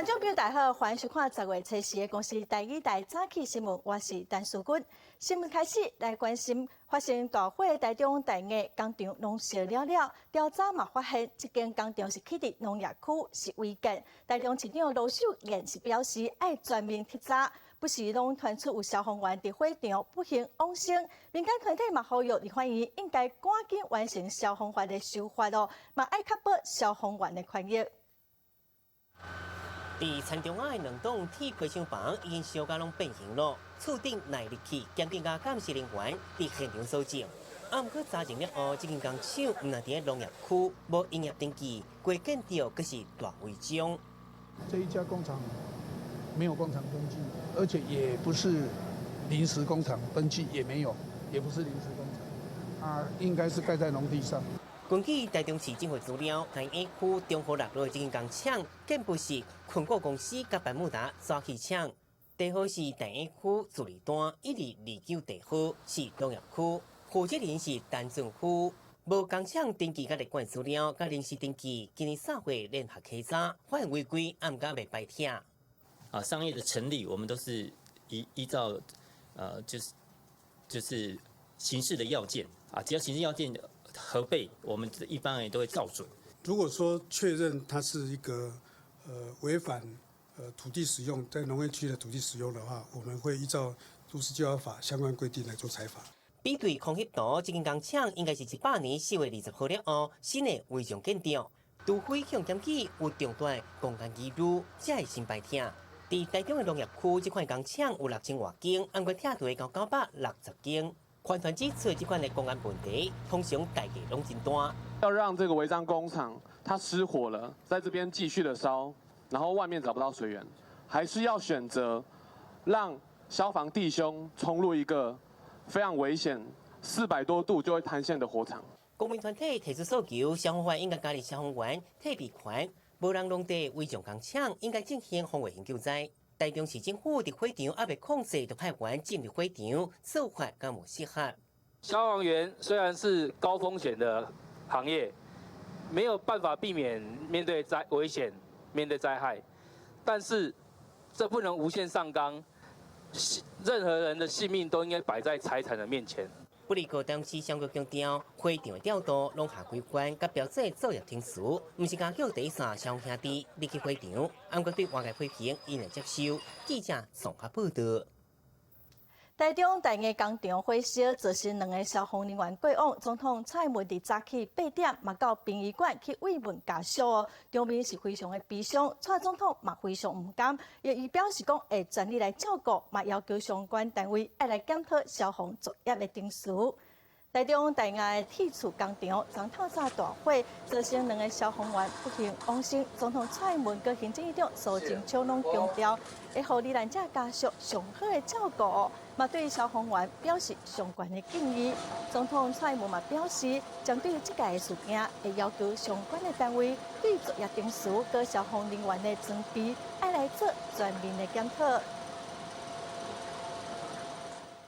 眾朋友大家好，歡迎收看10月初四的公視台語台早起新聞，我是陳淑君。新聞開始來關心發生大火的台中大雅工廠攏燒了了，調查嘛發現這間工廠是起佇農業區，是違建。台中市長盧秀燕是表示愛全面徹查，不時攏傳出有消防員佇火場不幸往生，民間團體嘛呼籲立法院應該趕緊完成消防法的修法哦，嘛愛確保消防員的權益。佇田中仔的兩棟鐵皮箱房已經燒甲攏變形咯，厝頂內入去檢警佮鑑識人員佇現場搜證。啊，毋過查證了後，這間工廠毋但佇咧農業區，無營業登記，規建築閣是大違章。這一家工廠沒有工廠登記，而且也不是臨時工廠登記，也沒有，也不是臨時工廠，啊，應該是蓋在農地上。根據台中市政府資料，大雅區中和六路的這間工廠，建不是昆國公司佮百慕達抓起廠，地號是大雅區自治單1229地號，是農業區，負責人是陳俊夫，無工廠登記佮列管資料，佮臨時登記，今年3月聯合稽查，發現違規，毋過未排拆。啊，商業的成立，我們都是依照，就是形式的要件啊，只要形式要件核備，我們一般也都會照准。如果說確認它是一個違反土地使用，在農業區的土地使用的話，我們會依照都市計劃法相關規定來做裁罰。比對空翕圖，這間工廠應該是100年4月20號了後新的違章建築，除非向檢舉有重大公安疑慮，才會先排拆。佇台中的農業區，這款工廠有6000外間，按過拆除到960間。環團指出，這款的工安問題通常代價攏真大。要讓這個違章工廠它失火了，在這邊繼續的燒，然後外面找不到水源，還是要選擇讓消防弟兄衝入一個非常危險、400多度就會塌陷的火場。公民團體提出訴求，消防法應該加入消防員退避權，無人農地違章工廠應該進行防衛性救災。台中市政府佇火場猶未控制，就派員進入火場，做法敢有適合？消防員雖然是高風險的行業，沒有辦法避免面對災危險、面對災害，但是這不能無限上綱，任何人的性命都應該擺在財產的面前。不過，當時相關強調，火場的調度攏合規範佮標準作業程序，毋是共叫第一線消防兄弟入去火場，毋過對外界批評依然接受。記者綜合報道。台中大雅工廠火燒，造成兩个消防人員過往。總統蔡英文佇早起8點嘛到殯儀館去慰問家屬哦，場面是非常的悲傷。蔡總統嘛非常毋甘，伊表示講會全力來照顧，嘛要求相關單位愛來檢討消防作業的程序。台中大雅的鐵厝工廠，昨透早大火，造成兩个消防員不幸往生。總統蔡英文佮行政院長蘇貞昌攏強調，會予罹難者家屬上好的照顧，嘛對消防員表示上懸的敬意。總統蔡英文嘛表示，針對這个事件，會要求相關的單位對作業程序佮消防人員的裝備，愛來做全面的檢討。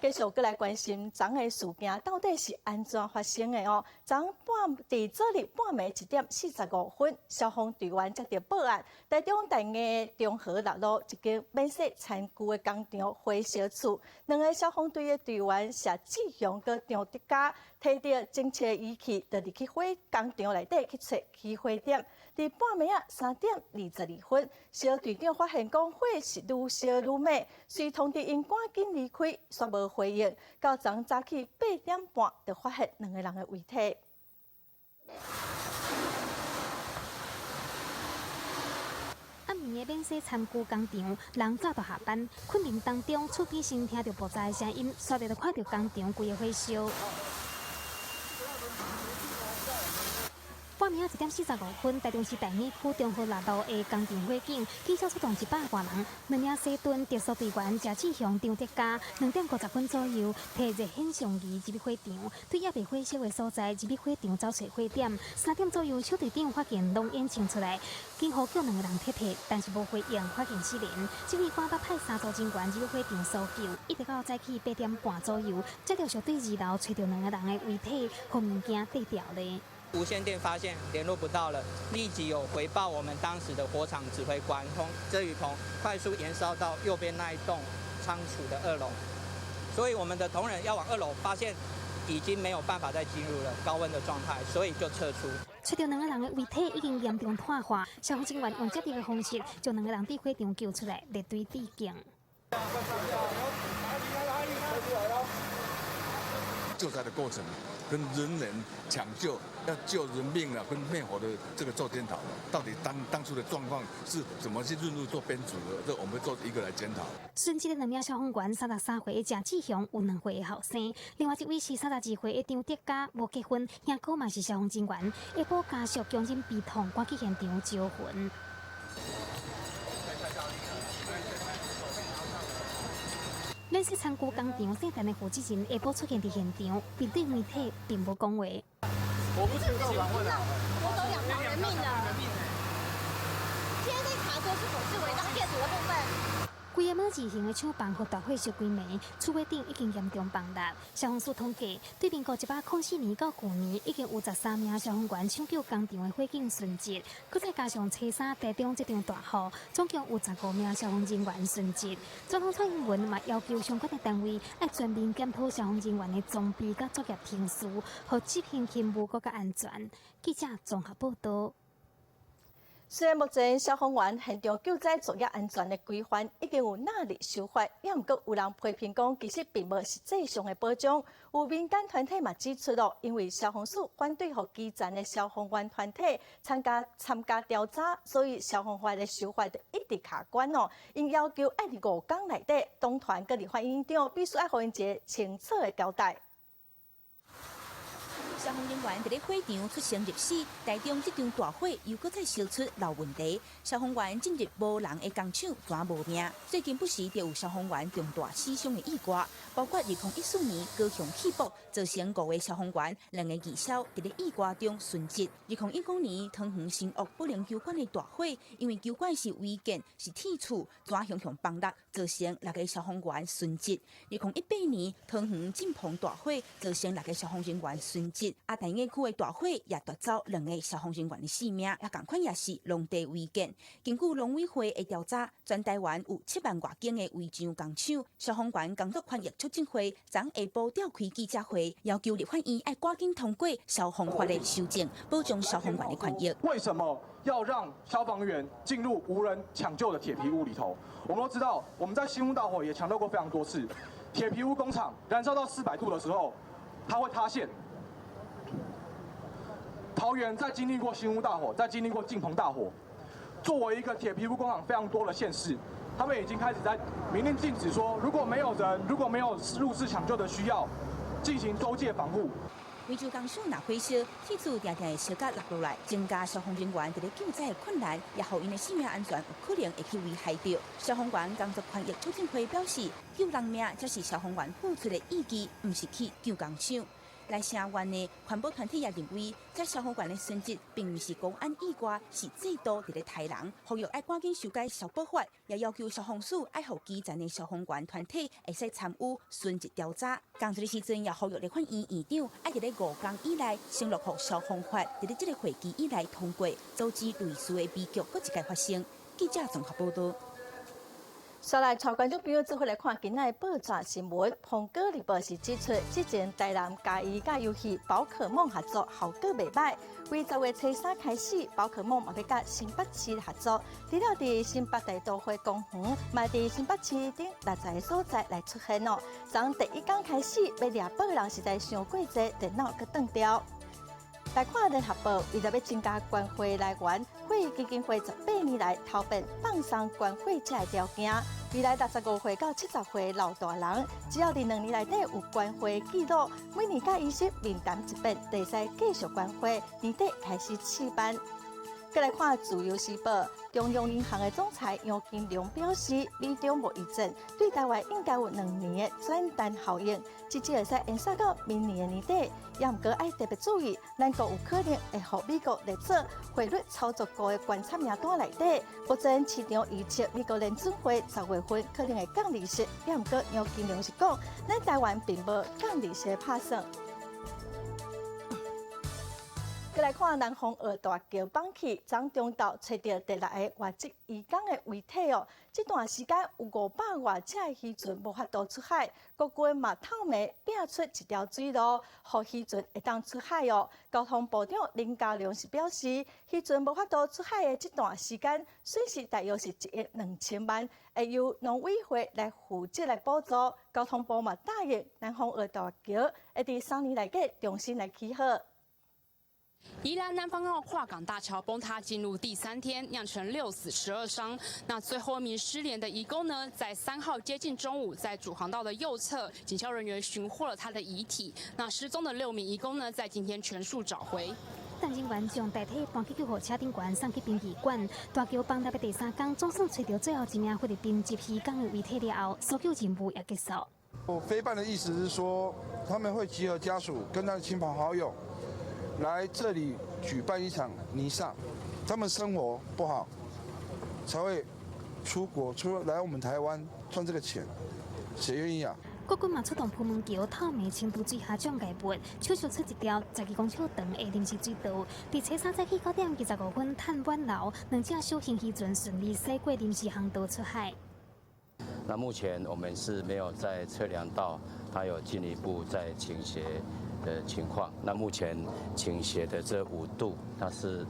繼續閣來關心昨昏的事件到底是按怎發生的哦？昨半佇昨日半暝1點45分，消防隊員接到報案，台中大雅中和六路一間免洗餐具的工廠火燒厝，兩个消防隊的隊員謝志雄佮張德嘉，提著偵測儀器，就入去火工廠內底去揣起火點。佇半暝仔3點22分，小隊長發現講火是愈燒愈猛，遂通知𪜶趕緊離開，煞無回應。到昨早起8點半，就發現兩个人的遺體。暗暝的免洗餐具工廠，人早就下班，困眠當中，厝邊先聽著爆炸的聲音，煞來就看著工廠規个火燒。半暝仔1點45分，台中市大雅區中和六路的工廠火警，至少出動100外人。兩名西屯特搜隊員謝志雄、張德嘉，2點50分左右，提熱顯像儀入去火場，對猶未火燒的所在入去火場找揣火點。3點左右，小隊長發現濃煙衝出來，緊呼叫兩个人撤退，但是無回應，發現失聯。指揮官閣派三組人員入去火場搜救，一直到早起8點半左右，才陸續對二樓揣著兩个人的遺體，予物件綴掉咧。無線電發現聯絡不到了，立即有回報我們當時的火場指揮官通遮雨棚，快速延燒到右邊那一棟倉儲的二樓。所以我們的同仁要往二樓，發現已經沒有辦法再進入了高溫的狀態，所以就撤出。揣著兩個人的遺體已經嚴重炭化，消防人員用接力的方式將兩個人佇火場救出來，列隊致敬。救災的過程跟人員搶救要救人命了，跟滅火的這個做檢討，到底當初的狀況是怎麼去進入做編組的？這我們做一個來檢討。殉職的兩名消防員，33歲的鄭志雄有2歲的後生，另外一位是32歲的張德嘉，無結婚，兄哥嘛是消防人員，下晡家屬強忍悲痛，趕去現場招魂。免洗餐具工廠生產的負責人下晡出現佇現場，面對媒體並無講話。我不接受訪問啊！奪走兩條人命的。現在在查說是否是違章建築的部分。規个帽字形的廠房予大火燒規暝，厝尾頂已經嚴重崩裂。消防署統計，對民國104年到舊年，已經有13名消防員搶救工廠的火警殉職。閣再加上初三台中這場大雨，總共有15名消防人員殉職。總統蔡英文嘛要求相關的單位愛全面檢討消防人員的裝備佮作業程序，予執行勤務閣較安全。記者綜合報導。雖然目前消防員現場救災作業安全的規範已經有納入修法，也毋過有人批評講，其實並無實際上的保障。有民間團體嘛指出咯，因為消防署反對予基層的消防員團體參加調查，所以消防法的修法就一直卡關哦。𪜶要求愛佇5工內底，黨團佮立法院長必須愛予𪜶一個清楚的交代。消防人員佇咧火場出生入死，台中這場大火又閣再燒出老問題。消防員進入無人的工廠，怎無命？最近不時就有消防員重大死傷的意外，包括2014年高雄氣爆，造成5個消防員2個義消佇咧意外中殉職。2019年桃園新屋保齡球館的大火，因為球館是違建是鐵厝，怎雄雄崩落，造成6個消防員殉職。2018年桃園進鵬大火，造成6個消防人員殉職。啊，大雅區的大火也奪走2個消防人員的性命，也仝款也是農地違建。根據農委會的調查，全台灣有7萬外間的違章工廠。消防員工作權益促進會昨下晡召開記者會，要求立法院愛趕緊通過消防法的修正，保障消防員的權益。為什麼要讓消防員進入無人搶救的鐵皮屋裡頭？我們都知道，我們在新屋大火也強調過非常多次，鐵皮屋工廠燃燒到400度的時候，它會塌陷。桃園在經歷過新屋大火，在經歷過進鵬大火，作為一個鐵皮屋工廠非常多的縣市，他們已經開始在明令禁止說，如果沒有人，如果沒有入室搶救的需要，進行周界防護。違章工廠若火燒，鐵柱定定會燒甲落落來，增加消防人員佇咧救災的困難，也予𪜶的生命安全有可能會去危害著。消防員工作權益促進會表示，救人命才是消防員付出的意義，毋是去救工廠。來聲援的環保團體也認為，這消防員的殉職並毋是公安意外，是制度佇咧刣人。呼籲愛趕緊修改消保法，也要求消防署愛予基層的消防員團體會使參與殉職調查。仝一个時陣，也呼籲立法院院長愛佇咧5工以內承諾予消防法佇咧這個會期以內通過，阻止類似的悲劇閣一擺發生。記者綜合報導。煞來帶觀眾朋友做伙來看今仔的報紙新聞。蘋果日報是指出，之前台南嘉義佮遊戲寶可夢合作效果袂䆀，為10月初三開始，寶可夢嘛欲佮新北市合作，除了佇新北大都會公園，嘛佇新北市頂60个所在來出現哦。從第一工開始，欲掠寶的人實在傷過濟，電腦閣斷掉。來看聯合報，為著欲增加捐費來源，惠基金會18年來頭遍放鬆捐血者的條件。未來65歲到70歲老大人，只要佇2年內底有捐血記錄，每年佮醫生面談一遍，就會使繼續捐血。年底開始試辦。閣來看《自由時報》，中央銀行的總裁楊金龍表示，美中貿易戰對台灣應該有2年的轉單效應，至少會使延續到明年的年底。也毋過愛特別注意，咱國有可能會予美國列做匯率操作國的觀察名單內底。目前市場預測美國聯準會10月份可能會降利息，也毋過楊金龍是講，咱台灣並無降利息的拍算。閣來看南風澳大橋崩去，昨中晝揣著第六个外籍漁工的遺體哦。這段時間有500外隻的漁船無法度出海，國軍嘛透暝摒出一條水路，予漁船會當出海哦。交通部長林佳龍是表示，漁船無法度出海的這段時間，損失大約是1億2000萬，會由農委會來負責來補助。交通部嘛答應南風澳大橋會佇3年內底重新來起好。宜蘭南方澳跨港大橋崩塌進入第三天，釀成6死12傷。那最後一名失聯的移工呢，在3號接近中午，在主航道的右側，警消人員尋獲了他的遺體。那失蹤的六名移工呢，在今天全數找回。救人員將代替搬去救護車頂懸送去殯儀館。大橋崩塌的第三天，總算揣著最後一名菲律賓籍漁工的遺體了後，搜救任務也結束。飛辦的意思是說，他們會集合家屬跟他的親朋好友，來這裡舉辦一場彌撒，他們生活不好，才會出國出來我們台灣賺這個錢，誰願意啊？國軍嘛出動噴門橋透明清除水下障礙物，手術出一條12公尺長的臨時水道。佇初三早起9點25分，探滿流，兩隻小型漁船順利駛過臨時航道出海。那目前我們是沒有再測量到它有進一步再傾斜的情況。那目前傾斜的這5度，它是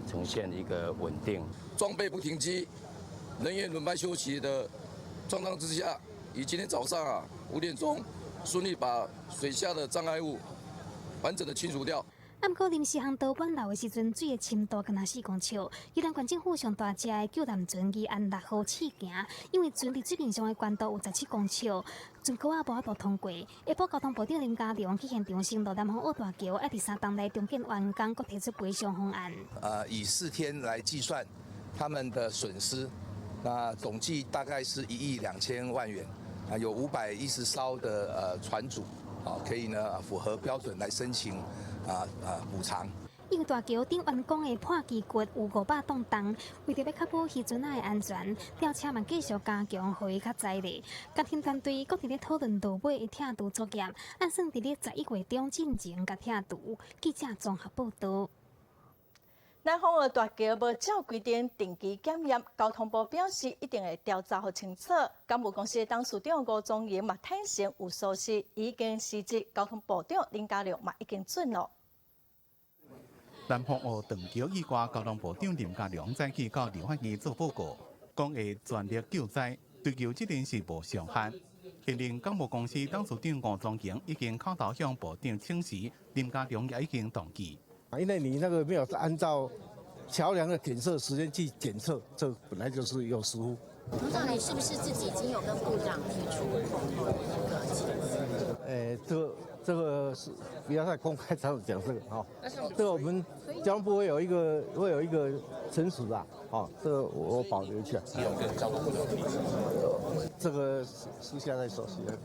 呈現一個穩定。裝備不停機，人員輪班休息的狀況之下，以今天早上5點鐘順利把水下的障礙物完整的清除掉。毋過臨時航道滿流的時陣，水的深度敢若4公尺。宜蘭縣政府上大隻的救難船義安6號試行，因為船佇水面上的懸度有17公尺，船廍仔無法度通過。下晡交通部長林佳龍去現場巡邏南風澳大橋，愛佇3冬內重建完工，閣提出賠償方案。以4天來計算他們的損失，那總計大概是1億2000萬元，啊，有510艘的船主，啊，可以呢符合標準來申請。補償。因為大橋頂完工的破機骨有500噸重，為著欲確保漁船仔的安全，吊車嘛繼續加強，予伊較載力。工程團隊閣佇咧討論落尾的拆除作業，按算佇咧11月中進前共拆除。記者綜合報導。南風澳大橋無照規定定期檢驗，交通部表示一定會調查予清楚。港務公司的董事長吳宗榮嘛坦承有疏失，已經辭職。交通部長林佳龍嘛已經准咯。南風澳斷橋意外，交通部長林佳龍早起到立法院做報告，講會全力救災，追究責任是無上限。現任港務公司董事長吳宗榮已經口頭向部長請辭，林佳龍也已經同意。因為你那個沒有按照橋梁的檢測時間去檢測，這本來就是有失誤。董事長，你是不是自己已經有跟部長提出口頭的一個請辭？這個是不要在公開場合講這個哈。這個我們交通部會有一個陳述啊，哦，這個我保留起來。有跟交通部長提出。這個私下再說，私下。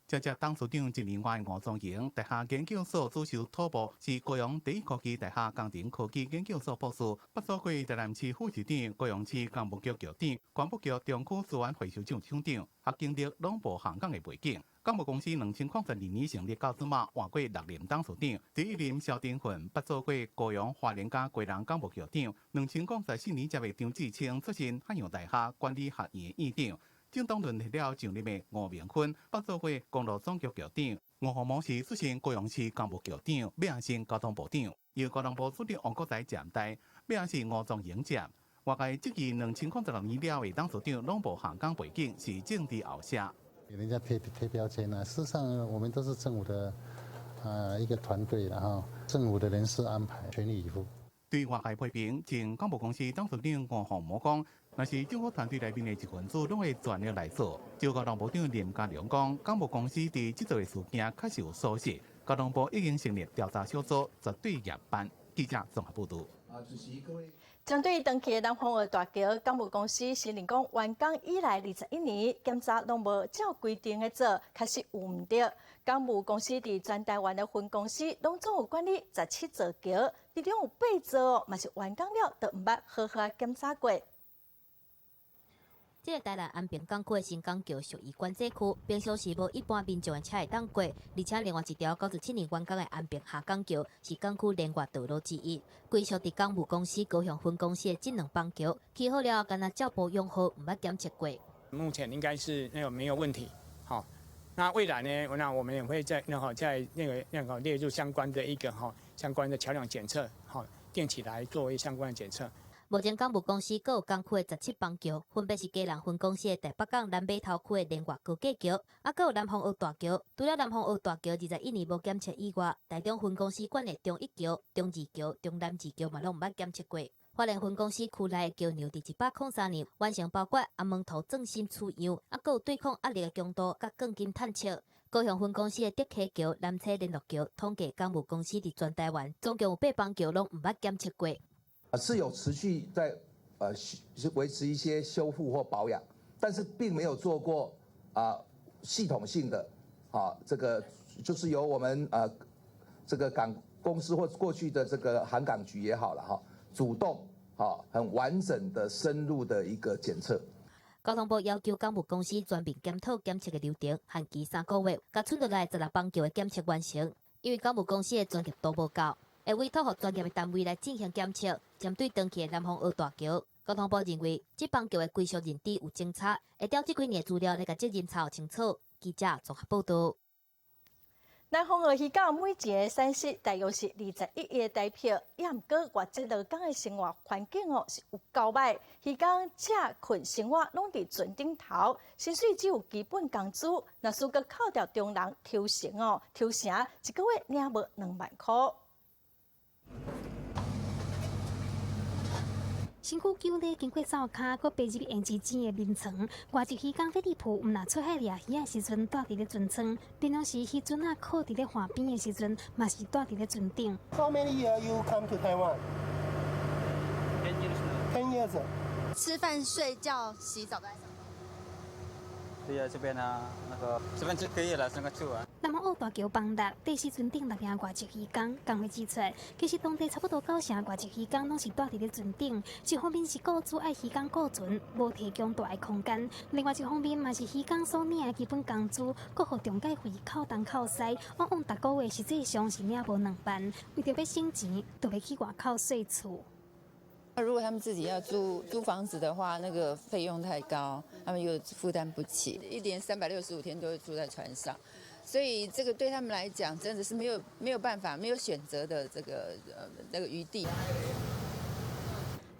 這隻董事長一年外吳宗榮，大學研究所主修土木，是高雄第一科技大學工程科技研究所博士，捌做過台南市副市長、高雄市工務局局長、環保局中區資源回收廠廠長，學經歷攏無航港的背景。港務公司2012年成立到這馬，換過六任董事長，第一任蕭丁訓捌做過高雄花蓮佮基隆港務局長，2014年接的張志清出任漢陽大學管理學院院長。政黨輪替了上任的吳明坤，捌做過公路總局局長；吳鴻模是出身高雄市工務局長，尾仔升交通部長，由交通部主任王國材暫代，尾仔是吳宗榮接。外界質疑2016年了的董事長攏無航港背景，是政治後寫。人家貼標籤啊，事實上我們都是政府的一個團隊，然後政府的人事安排，全力以赴。對外界批評，前港務公司董事長吳鴻模講，若是政府團隊內面的一份子，攏會全力來做。就交通部長林佳龍講，港務公司佇這座的事件確實有疏失，交通部已經成立調查小組，絕對嚴辦。記者綜合報導。針對斷去的南風澳大橋，港務公司承認講，完工以來21年檢查攏無照規定的做，確實有毋對。港務公司佇全台灣的分公司攏總有管理17座橋，其中有八座嘛是完工了，都毋捌好好檢查過。這个台南安平港區的新港橋屬於管制區，平常時無一般民眾的車會當過。而且另外一條97年完工的安平下港橋是港區聯外道路之一，歸屬佇港務公司高雄分公司的這兩枋橋，起好了後，干焦照步養護，毋捌檢測過。目前應該是那個沒有問題，好。那未來呢？那我們也會在那個在那個列入相關的一個哈相關的橋梁檢測，好，定期來作為相關的檢測。目前港務公司閣有港區的17枋橋，分別是基隆分公司的台北港南碼頭區的聯外高架橋，啊，閣有南風澳大橋。除了南風澳大橋21年無檢測以外，台中分公司管的中一橋、中二橋、中南二橋嘛攏毋捌檢測過。花蓮分公司區內的橋梁佇103年完成，包括阿門頭轉心取樣，啊，閣有對抗壓力的強度佮鋼筋探測。高雄分公司的竹溪橋、南勢聯絡橋，統計港務公司佇全台灣總共有八枋橋攏毋捌檢測過。是有持續在維持一些修復或保養，但是並沒有做過啊系統性的啊這個就是由我們這個港公司或過去的這個航港局也好了哈，主動啊很完整的深入的一個檢測。交通部要求港務公司全面檢討檢測的流程，限期3個月，共賰落來16枋橋的檢測完成。因為港務公司的專業度無夠，會委託予專業的單位來進行檢測。針對斷去的南風澳大橋，交通部認為這枋橋的歸屬認知有爭差，會調這幾年資料來共責任查清楚。記者綜合報道。南風澳漁港每一年損失大約是21億的台幣，也毋過外籍勞工的生活環境哦是有夠䆀，漁工食睏生活攏佇船頂頭，薪水只有基本工資，若輸閣扣掉中人抽成哦，抽成一個月領無2萬箍。身軀久咧，經過灶跤，閣爬入胭脂井的眠床。外籍漁工菲利普毋若出海掠魚的時陣，蹛佇咧船艙；平常時漁船仔靠佇咧岸邊的時陣，嘛是蹛佇咧船頂。 How many years you come to Taiwan? 10 years. 10 years. 吃飯、睡覺、洗澡都在。對啊，這邊啊，那個這邊就可以了，三個住啊。南風澳大橋崩塌，地死船頂6名外籍漁工，工會指出，其實當地差不多九成外籍漁工攏是蹛佇咧船頂。一方面是雇主愛漁工顧船，無提供蹛的空間；另外一方面嘛是漁工所領的基本工資，閣予中介費扣東扣西，往往逐個月實際上是領無2萬。為著欲省錢，就欲去外口稅厝。那如果他們自己要租房子的話，那個費用太高，他們又負擔不起。一年365天都會住在船上，所以這個對他們來講，真的是沒有辦法、沒有選擇的這個那個餘地。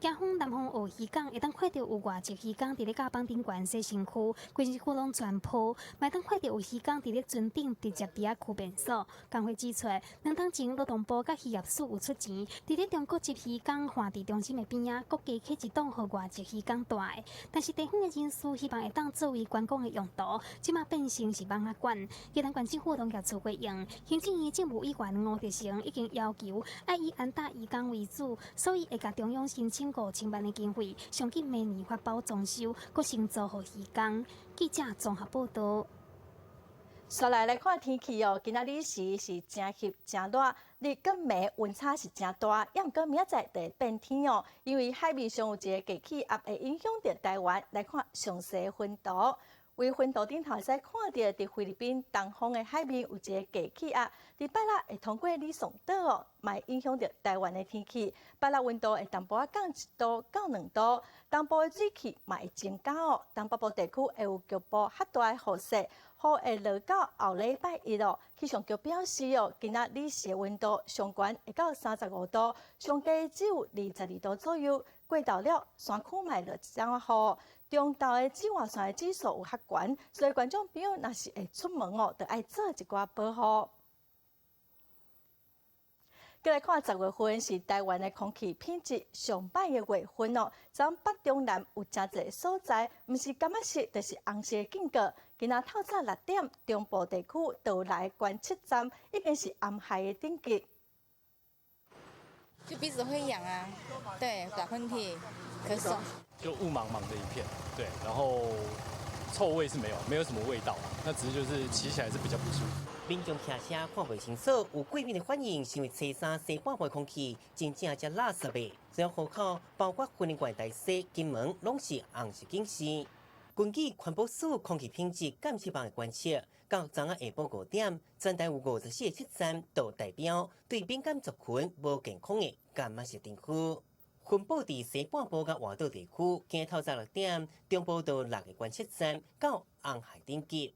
驚風南風澳漁港會當看著有外籍漁工佇咧甲板頂懸洗身軀，規身軀攏全泡；嘛會當看著有漁工佇咧船頂直接佇遐坵便所。工會指出，2冬前勞動部佮漁業署有出錢，佇咧中國籍漁工繁殖中心的邊仔，閣加起一棟予外籍漁工蹛的。但是地方的人士希望會當作為觀光的用途，這馬變成是蠓仔館。宜蘭縣政府農業處回應，行政院政務委員吳德成已經要求，愛以安搭漁工為主，所以會共中央申請5000萬的經費，上緊明年發包裝修，閣先租予漁工。記者綜合報道。紲來看天氣哦，今仔日時是誠翕誠熱，日佮暝溫差是誠大，也毋過明仔載就會變天哦，因為海面上有一个低氣壓會影響著台灣。來看詳細雲圖，佇雲圖頂頭會使看著，佇菲律賓東方的海面有一个低氣壓，佇拜六會通過呂宋島哦，嘛會影響著台灣的天氣。拜六溫度會淡薄仔降1度到2度，東部的水汽嘛會增加哦。東北部地區會有局部較大的雨勢，雨會落到後禮拜一哦。氣象局表示哦，今仔日時的溫度上懸會到35度，上低只有22度左右。過晝了，山區嘛會落一點雨。中晝的紫外線的指數有較懸，所以觀眾朋友若是會出門哦，就愛做一寡保護。閣來看10月份是台灣的空氣品質上歹的月份哦。昨北中南有誠濟所在，毋是柑仔色，就是紅色的警告。今仔透早6點，中部地區都來觀測站已經是頷害的等級。就鼻子會癢啊，對，打噴嚏、咳嗽。就霧茫茫的一片，對，然後臭味是沒有，沒有什麼味道，那只是就是騎起來是比較不舒服。民眾騎車看袂清楚，有過敏的反應，是因為初三西半部的空氣真正遮垃圾的。主要河口包括雲林縣大溪、金門，攏是紅色警示。根據環保署空氣品質監測網的觀測，到昨仔下晡5點，全台有54個測站都達標，對敏感族群無健康的柑仔色燈區。分佈佇西半部佮外島地區，今日透早6點，中部就六个觀測站到紅海等級。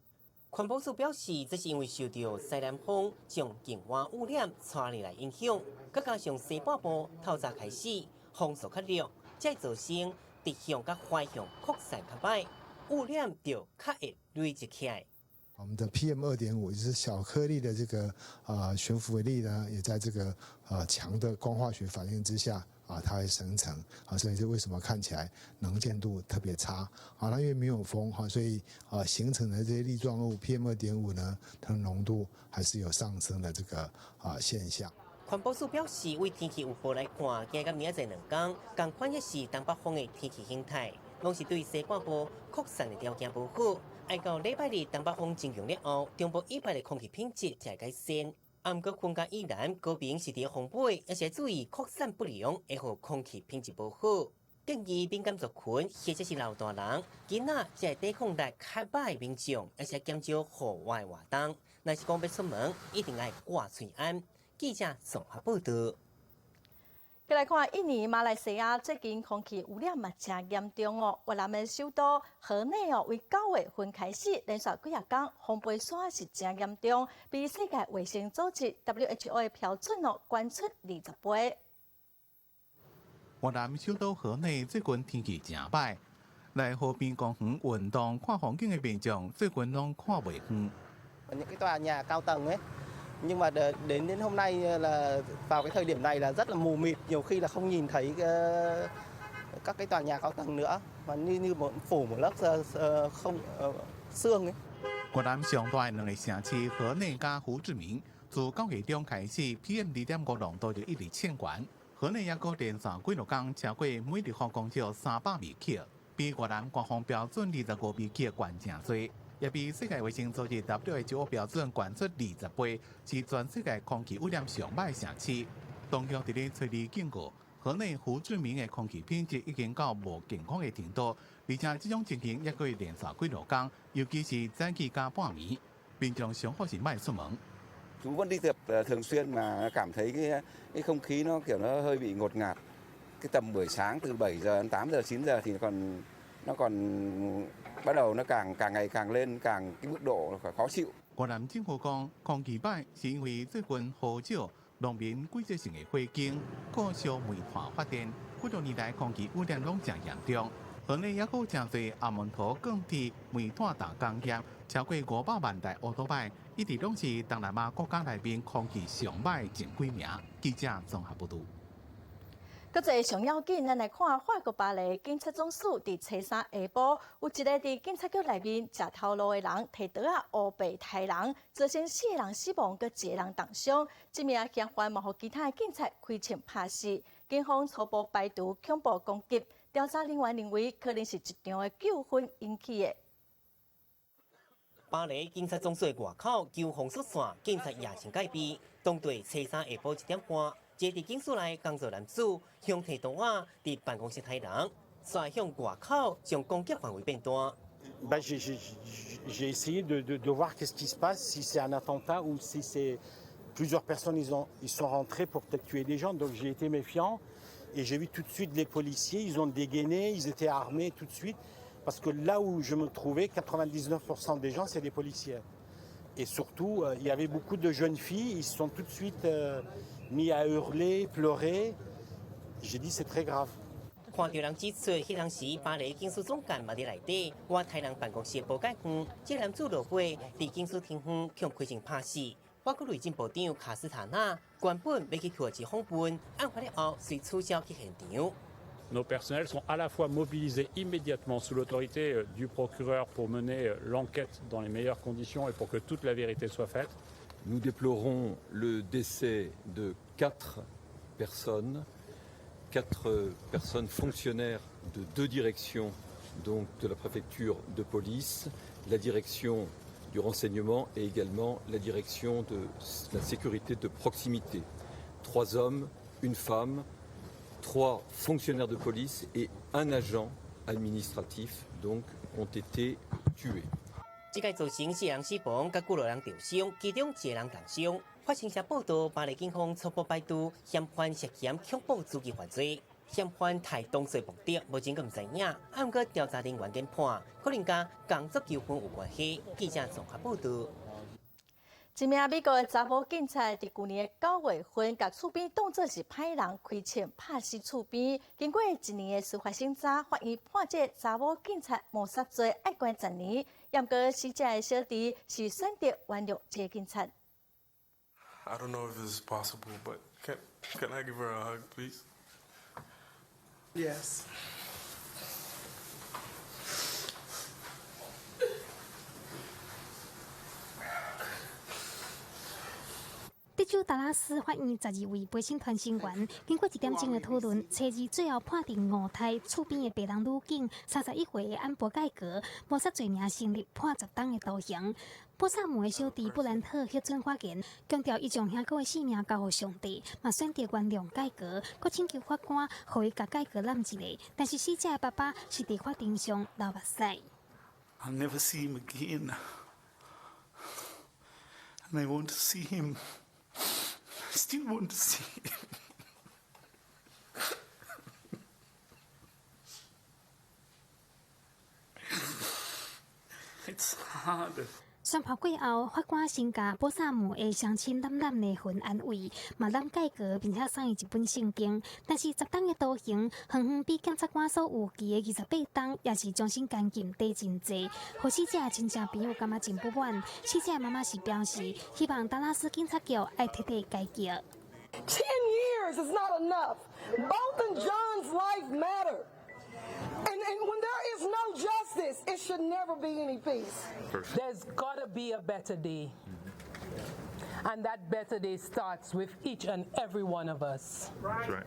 環保署表示，這是因為受著西南風將近岸污染帶入來影響，閣加上西半部透早開始風速較弱，才會造成直向佮橫向擴散較䆀，污染就較會累積起來。我們的 PM 2.5就是小顆粒的這個啊懸浮微粒呢，也在這個啊強的光化學反應之下啊，它會生成啊，所以這為什麼看起來能見度特別差啊？那因為沒有風哈，所以啊形成的這些粒狀物 PM 2.5呢，它的濃度還是有上升的這個啊現象。環保署表示，為天氣預報來看，今佮明仔載兩工，仝款也是東北風的天氣形態，攏是對西半部擴散的條件無好。愛到禮拜日東北風增強了後，中部以北的空氣品質才會改善。啊，毋過雲嘉以南、高屏是佇風尾，也是愛注意擴散不良，會予空氣品質無好。建議敏感族群或者是老大人、囡仔，才會抵抗力較䆀的民眾，也是減少戶外活動。若是講欲出門，一定愛掛喙罨。記者綜合報道。閣來看印尼、馬來西亞最近空氣污染嘛誠嚴重哦。越南的首都河內哦，為9月份開始連續幾仔工風飛沙是誠嚴重，比世界衛生組織 WHO 的標準哦懸出20倍。越南首都河內最近天氣誠䆀，來河邊公園運動看風景的民眾最近攏看袂遠。 Những cái tòa nhà cao tầng ấy, nhưng mà đến đến hôm nay là vào cái thời điểm này là rất là mù mịt, nhiều khi là không nhìn thấy các cái tòa nhà cao tầng nữa mà như như một phủ một lớp không sương ấy. 越南上大兩个城市河內佮胡志明，自9月中開始，PM 2.5濃度就一直衝懸。河內猶閣連續幾落工超過每立方公尺300微克，比越南官方標準25微克懸誠濟，也比世界衛生組織 WHO 標準懸出20倍，是全世界空氣污染上䆀城市。當局佇咧催你警告，河內胡志明的空氣品質已經到無健康的程度，而且這種情形猶閣會連續幾落工，尤其是早起佮半暝，民眾上好是莫出門。 Chú vẫn đi tập thường xuyên mà cảm thấy cái không khí nó kiểu nó hơi bị ngột ngạt. Cái tầm buổi sáng từ 7 giờ đến 8 giờ 9 giờ thì nó còn bắt đầu nó càng càng ngày càng lên càng cái mức độ khó chịu. 越南政府講，空氣䆀是因為最近雨少，農民季節性的火警，閣燒煤炭發電，幾多年來空氣污染攏誠嚴重。河內猶閣誠濟紅毛塗鋼鐵煤炭等工業，超過500萬台烏多擺，一直攏是東南亞國家內面空氣上䆀前幾名。記者綜合報導。閣一个上要緊，咱來看法國巴黎警察總署佇初三下晡，有一个佇警察局內面食頭路的人，提刀仔烏白刣人，造成四个人死亡，閣一個人重傷。這名嫌犯嘛，予其他的警察開槍拍死。警方初步排除恐怖攻擊，調查人員認為可能是一場的糾紛引起的。巴黎警察總署外口求封鎖線，警察嚴陣戒備。當地初三下晡1點半，一个佇警署內工作男子向提刀仔佇辦公室刣人，煞向外口將攻擊範圍變大。 Ben, j'ai essayé de voir qu'est-ce qui se passe, si c'est un attentat ou si c'est plusieurs personnes, ils sont rentrés pour peut-être tuer des gens. Donc j'ai été méfiant et j'ai vu tout de suite les policiers, ils ont dégainé, ils étaient armés tout de suite. Parce que là où je me trouvais, 99% des gens, c'est des policiers. Et surtout, il y avait beaucoup de jeunes filles, ils se sont tout de suite mis à hurler, pleurer. J'ai dit c'est très grave. 看著人指出，彼當時巴黎警署總幹嘛佇內底，倚刣人辦公室無幾遠，這男子落尾佇警署庭園予開槍拍死。法國內政部長卡斯塔納原本欲去土耳其訪問，案發了後隨取消去現場。 Nos personnels sont à la fois mobilisés immédiatement sous l'autorité du procureur pour mener l'enquête dans les meilleures conditions et pour que toute la vérité soit faite. Nous déplorons le décès de quatre personnes, quatre personnes fonctionnaires de deux directions, donc de la préfecture de police, la direction du renseignement et également la direction de la sécurité de proximité. Trois hommes, une femme, trois fonctionnaires de police et un agent administratif, donc ont été tués. 這擺造成四人死亡，佮幾落人受傷，其中一個人重傷。法新社報道，巴黎警方初步排除嫌犯涉嫌恐怖主義犯罪，嫌犯刣當罪目的，目前閣毋知影。啊，毋過調查人員研判，可能佮種族糾紛有關係。記者綜合報道。一名美國的查某警察佇舊年的9月份，共厝邊當做是歹人開槍拍死厝邊。經過一年的司法審查，法院判這个查某警察謀殺罪，愛關10年。毋過死者的小弟是選擇原諒這个警察。 I don't know if this is possible, but can I give her a hug, please? Yes. 德州達拉斯法院12位陪審團成員經過一點鐘的討論，初二最後判定誤刣厝邊的白人女警31歲的安博蓋格謀殺罪名成立，判10冬的徒刑。波薩姆的小弟布蘭特核准發言，強調伊將兄哥的性命交予上帝，嘛選擇原諒蓋格，閣請求法官予伊共蓋格攬一下。但是死者的爸爸是佇法庭上流目屎。 I'll never see him again, and I want to see him. I still want to see him. It's hard. 宣判過後，法官先共波薩姆的雙親攬攬的魂安慰，嘛攬蓋格，並且送伊一本聖經。但是10冬的徒刑，遠遠比檢察官所預期的28冬，抑是終身監禁低真濟。予死者親戚朋友感覺真不滿。死者媽媽是表示，希望達拉斯警察局愛徹底改革。 10 years is not enough. Both of John's life matter. And when there is no justice, it should never be any peace. There's got to be a better day. And that better day starts with each and every one of us. That's right.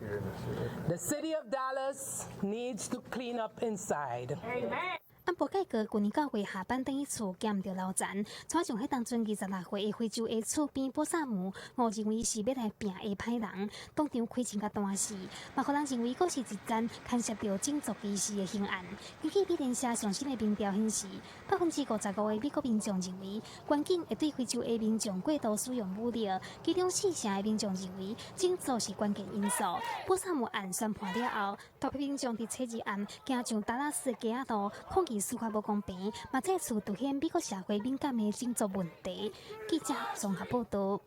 The city of Dallas needs to clean up inside. Amen. 安博蓋格舊年9月下班轉去厝，驚毋著流田，帶上彼當陣26歲的非洲裔厝邊波薩姆，誤認為是欲來拚的歹人，當場開槍共彈死，嘛予人認為閣是一件牽涉著種族歧視的刑案。根據美聯社上新的民調顯示，55%的美國民眾認為，軍警會對非洲裔民眾過度使用武力，其中四成的民眾認為種族是關鍵因素。波薩姆案宣判了後，大批民眾佇初二暗行上達拉斯的街仔路抗議司法無公平，嘛再次凸顯美國社會敏感的種族問題。記者綜合報道。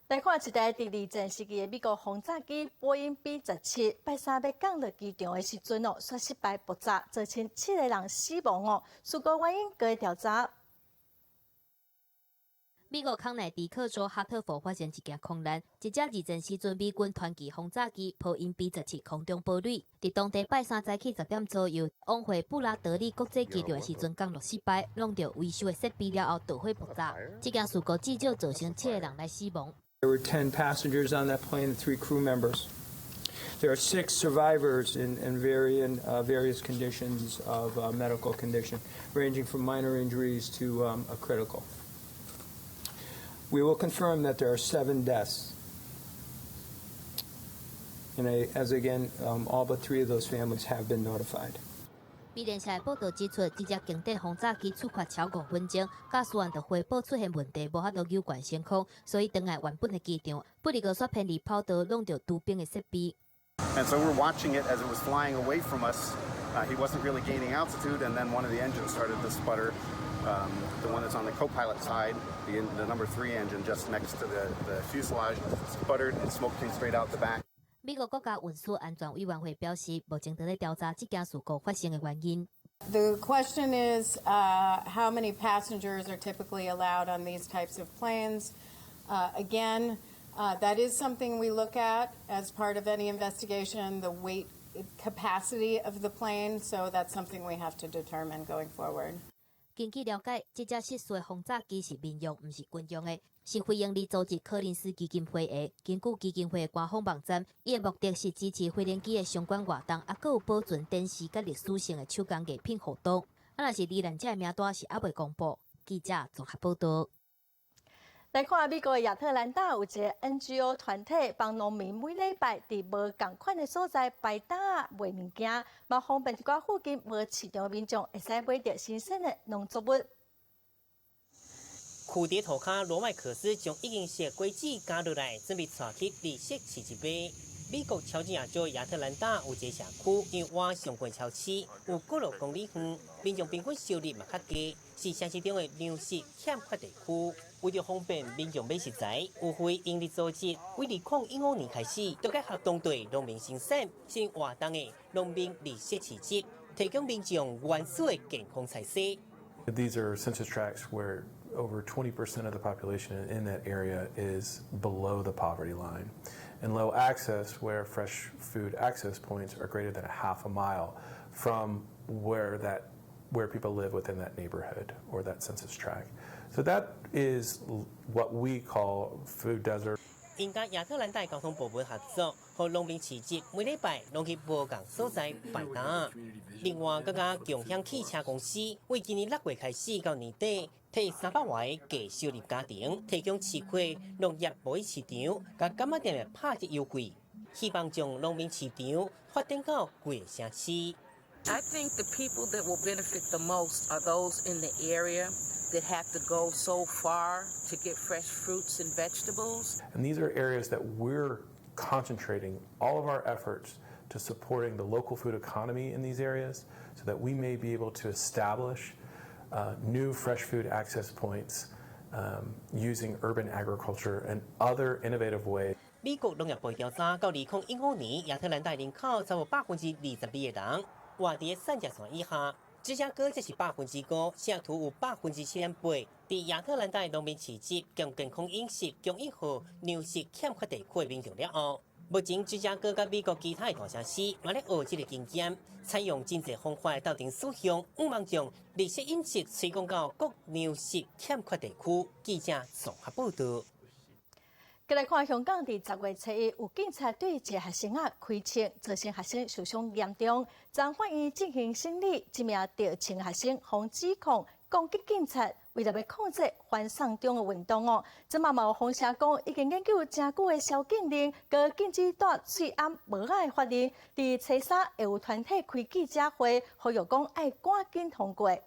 來看一台佇二戰時期的美國轟炸機波音 B 十七，拜三欲降落機場的時陣哦，煞失敗爆炸，造成七个人死亡哦。事故原因閣調查。美國康乃狄克州哈特佛發生一件空難，一架二戰時陣美軍傳奇轟炸機波音 B 十七空中堡壘，佇當地拜三早起10點左右，往回布拉德利國際機場的時陣降落失敗，弄著維修的設備了後導火爆炸。這件事故至少造成七个人來死亡。 There were 10 passengers on that plane and three crew members. There are six survivors in various conditions of medical condition, ranging from minor injuries to a critical. We will confirm that there are seven deaths. And as again, all but three of those families have been notified. 美聯社報道指出，這架經典轟炸機出發超5分鐘，駕駛員就回報出現問題，無法度扭懸升空，所以轉來原本的機場。不過煞偏離跑道，弄著周邊的設備。 And so we're watching it as it was flying away from us. He wasn't really gaining altitude, and then one of the engines started to sputter. The one that's on the co-pilot side, the number three engine just next to the fuselage, sputtered and smoke came straight out the back. 美國國家運輸安全委員會表示，目前佇咧調查這件事故發生的原因。 The question is, how many passengers are typically allowed on these types of planes? Again, that is something we look at as part of any investigation, the weight capacity of the plane, so that's something we have to determine going forward. 根據了解，這架失事的轟炸機是民用，毋是軍用的，是非營利組織柯林斯基金會的。根據基金會的官方網站，伊的目的是支持飛行機的相關活動，抑閣有保存展示佮歷史性的手工藝品活動。啊，若是罹難者的名單是猶未公布。記者綜合報道。來看美國的亞特蘭大有一个 NGO 團體幫農民每禮拜佇無仝款的所在擺擔仔賣物件，嘛方便一寡附近無市場的民眾會使買著新鮮的農作物。區佇塗跤羅麥克斯將已經熟果子加落來，準備帶去綠色市集賣。美國喬治亞州亞特蘭大有一个社區，因為倚上懸超市有幾落公里遠，民眾平均收入嘛較低，是城市中的糧食欠缺地區。為著方便民眾買食材，有非營利組織為2015年開始，就結合當地農民生產新活動的農民綠色市集，提供民眾原始的健康菜色。 These are census tracts where over 20% of the population in that area is below the poverty line, and low access where fresh food access points are greater than a half a mile from where people live within that neighborhood or that census tract. So that is what we call food desert. 𪜶佮亞特蘭大交通部門合作，予農民市集每禮拜攏去無仝所在擺擔。另外，閣佮共享汽車公司為今年6月開始到年底，替300外个低收入家庭提供市區農業貿易市場佮柑仔店的拍折優惠，希望將農民市場發展到規个城市。 I think the people that will benefit the most are those in the area that have to go so far to get fresh fruits and vegetables. And these are areas that we're concentrating all of our efforts to supporting the local food economy in these areas so that we may be able to establish new fresh food access points using urban agriculture and other innovative ways. 美國農業部調查，到2015年，亞特蘭大人口超過22%的人活佇三條線以下，芝加哥則是5%，西雅圖有7.8%。佇亞特蘭大農民市集將健康飲食供應予糧食欠缺地區的民眾了後，目前芝加哥佮美國其他的大城市嘛咧學這个經驗，採用真濟方法鬥陣使用，向望將綠色飲食推廣到各糧食欠缺地區。記者綜合報導。過來看香港，佇10月初1有警察對一个學生仔開槍，造成學生受傷嚴重，昨法院進行審理，這名著槍學生予指控攻擊警察，為著欲控制反送中的運動哦。這馬嘛有風聲講，已經研究誠久的宵禁令，閣禁止戴喙罨帽仔的法令，佇初三會有團體開記者會，呼籲講愛趕緊通過。